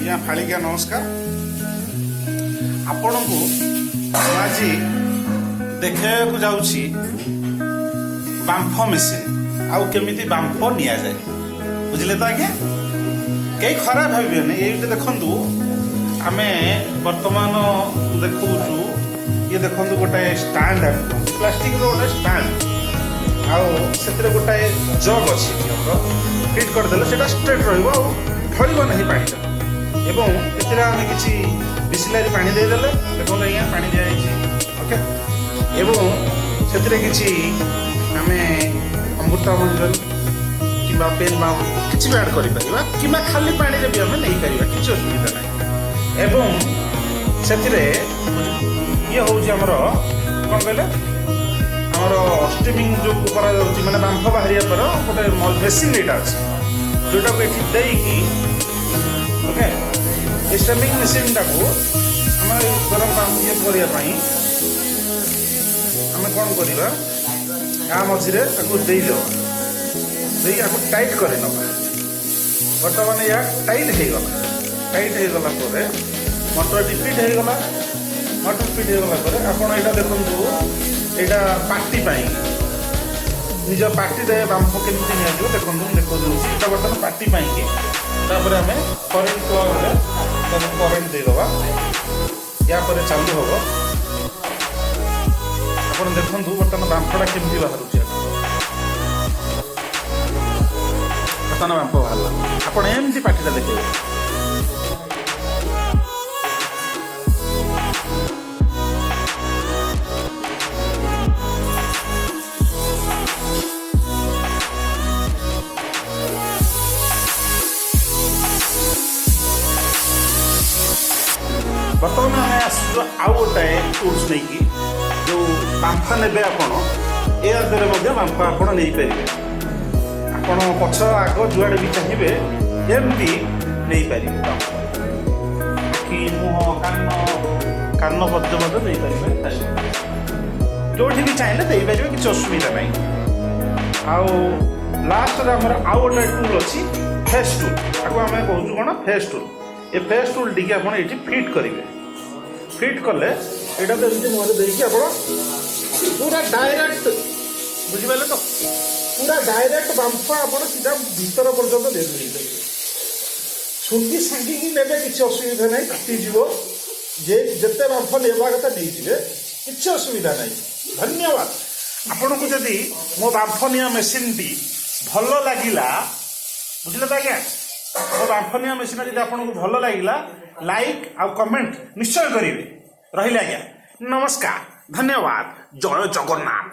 ଆଜ୍ଞା ଫାଳିକିଆ ନମସ୍କାର। ଆପଣଙ୍କୁ ମୁଁ ଆଜି ଦେଖାଇବାକୁ ଯାଉଛି ବାମ୍ଫ ମେସିନ୍ ଆଉ କେମିତି ବାମ୍ଫ ନିଆଯାଏ। ବୁଝିଲେ ତ ଆଜ୍ଞା? କେହି ଖରାପ ଭାବିବେନି। ଏଇଠି ଦେଖନ୍ତୁ, ଆମେ ବର୍ତ୍ତମାନ ଦେଖଉଛୁ। ଇଏ ଦେଖନ୍ତୁ, ଗୋଟାଏ ଷ୍ଟାଣ୍ଡ, ଆମେ କୁହନ୍ତି ପ୍ଲାଷ୍ଟିକର ଗୋଟେ ଷ୍ଟାଣ୍ଡ, ଆଉ ସେଥିରେ ଗୋଟାଏ ଜଗ୍ ଅଛି। ଏଠି ଆମର ଫିଟ୍ କରିଦେଲେ ସେଇଟା ଷ୍ଟ୍ରେଟ୍ ରହିବ ଆଉ ଢଳିବ ନାହିଁ ପାଣିଟା। ଏବଂ ଏଥିରେ ଆମେ କିଛି ବିସିଲାରି ପାଣି ଦେଇଦେଲେ, ଦେଖନ୍ତୁ ଆଜ୍ଞା, ପାଣି ଦିଆଯାଇଛି, ଓକେ। ଏବଂ ସେଥିରେ କିଛି ଆମେ ଅମୃତାଞ୍ଜନ କିମ୍ବା ପେନ୍ ବାମ୍ କିଛି ବି ଆଡ଼୍ କରିପାରିବା, କିମ୍ବା ଖାଲି ପାଣିରେ ବି ଆମେ ନେଇପାରିବା, କିଛି ଅସୁବିଧା ନାହିଁ। ଏବଂ ସେଥିରେ ଇଏ ହେଉଛି ଆମର କ'ଣ କହିଲେ, ଆମର ଷ୍ଟିମିଂ ଯେଉଁ କରାଯାଉଛି, ମାନେ ବାମ୍ଫ ବାହାରିବା ପରେ ଗୋଟେ ମେସିନ୍ ଏଇଟା ଅଛି, ଯେଉଁଟାକୁ ଏଠି ଦେଇକି, ଓକେ, ଏ ଷ୍ଟିମିଂ ମେସିନ୍ଟାକୁ ଆମେ ଗରମ ଇଏ କରିବା ପାଇଁ ଆମେ କ'ଣ କରିବା? ୟା ମଝିରେ ତାକୁ ଦେଇଦେବା, ଦେଇ ଆକୁ ଟାଇଟ୍ କରିନେବା। ବର୍ତ୍ତମାନ ଏହା ଟାଇଟ୍ ହେଇଗଲା। ଟାଇଟ୍ ହେଇଗଲା ପରେ ମଟରଟି ଫିଟ୍ ହେଇଗଲା। ମଟର ଫିଟ୍ ହେଇଗଲା ପରେ ଆପଣ ଏଇଟା ଦେଖନ୍ତୁ, ଏଇଟା ପାଟି ପାଇଁ। ନିଜ ପାଟିରେ ବାମ୍ଫ କେମିତି ନିଆଯିବ ଦେଖନ୍ତୁ, ମୁଁ ଦେଖାଇ ଦେଉଛି। ଏଇଟା ବର୍ତ୍ତମାନ ପାଟି ପାଇଁକି। ତାପରେ ଆମେ କରେଣ୍ଟ ପ୍ଲଗ୍ରେ ତାକୁ କରେଣ୍ଟ ଦେଇଦେବା। ୟା ପରେ ଚାଲୁ ହେବ। ଆପଣ ଦେଖନ୍ତୁ ବର୍ତ୍ତମାନ ବାମ୍ଫଟା କେମିତି ବାହାରୁଛି। ବର୍ତ୍ତମାନ ବାମ୍ଫ ବାହାରିଲା। ଆପଣ ଏମିତି ପାଟିଟା ଦେଖେଇବେ। ବର୍ତ୍ତମାନ ଆମେ ଆସିଛୁ ଆଉ ଗୋଟାଏ ଟୁଲ୍ସ ନେଇକି, ଯେଉଁ ବାମ୍ଫ ନେବେ ଆପଣ। ଏହା ଦ୍ୱାରା ମଧ୍ୟ ବାମ୍ଫ ଆପଣ ନେଇପାରିବେ। ଆପଣ ପଛ ଆଗ ଯୁଆଡ଼େ ବି ଚାହିଁବେ ଏମିତି ନେଇପାରିବେ ବାମ୍ଫ। ଆଖି, ମୁହଁ, କାନ, କାନ ପର୍ଯ୍ୟନ୍ତ ମଧ୍ୟ ଦେଇପାରିବେ। ଯେଉଁଠି ବି ଚାହିଁଲେ ଦେଇପାରିବେ, କିଛି ଅସୁବିଧା ନାହିଁ। ଆଉ ଲାଷ୍ଟରେ ଆମର ଆଉ ଗୋଟେ ଟୁଲ୍ ଅଛି, ଫେସ୍ ଟୁଲ୍। ତାକୁ ଆମେ କହୁଛୁ କ'ଣ? Face tool. ଏ ଫେସ୍ ଟୁଲ୍ ଟିକେ ଆପଣ ଏଇଠି ଫିଟ୍ କରିବେ। ଫିଟ୍ କଲେ ଏଇଟା ତ ଏମିତି ମୁହଁରେ ଦେଇକି ଆପଣ ପୁରା ଡାଇରେକ୍ଟ, ବୁଝିପାରିଲେ ତ, ପୁରା ଡାଇରେକ୍ଟ ବାମ୍ଫ ଆପଣ ସିଧା ଭିତର ପର୍ଯ୍ୟନ୍ତ ଦେଇପାରିବେ। ଶୁଙ୍ଘି ସାଙ୍ଗିକି ନେବେ, କିଛି ଅସୁବିଧା ନାହିଁ, ଫାଟିଯିବ ଯେ। ଯେତେ ବାମ୍ଫ ନେବା କଥା ନେଇଯିବେ, କିଛି ଅସୁବିଧା ନାହିଁ। ଧନ୍ୟବାଦ। ଆପଣଙ୍କୁ ଯଦି ମୋ ବାମ୍ଫ ନିଆ ମେସିନ୍ଟି ଭଲ ଲାଗିଲା, ବୁଝିଲେ ତ ଆଜ୍ଞା, ମୋ ବାମ୍ଫ ନିଆ ମେସିନ୍ ଯଦି ଆପଣଙ୍କୁ ଭଲ ଲାଗିଲା, ଲାଇକ୍ ଆଉ କମେଣ୍ଟ ନିଶ୍ଚୟ କରିବେ। ରହିଲେ ଆଜ୍ଞା, ନମସ୍କାର, ଧନ୍ୟବାଦ, ଜୟ ଜଗନ୍ନାଥ।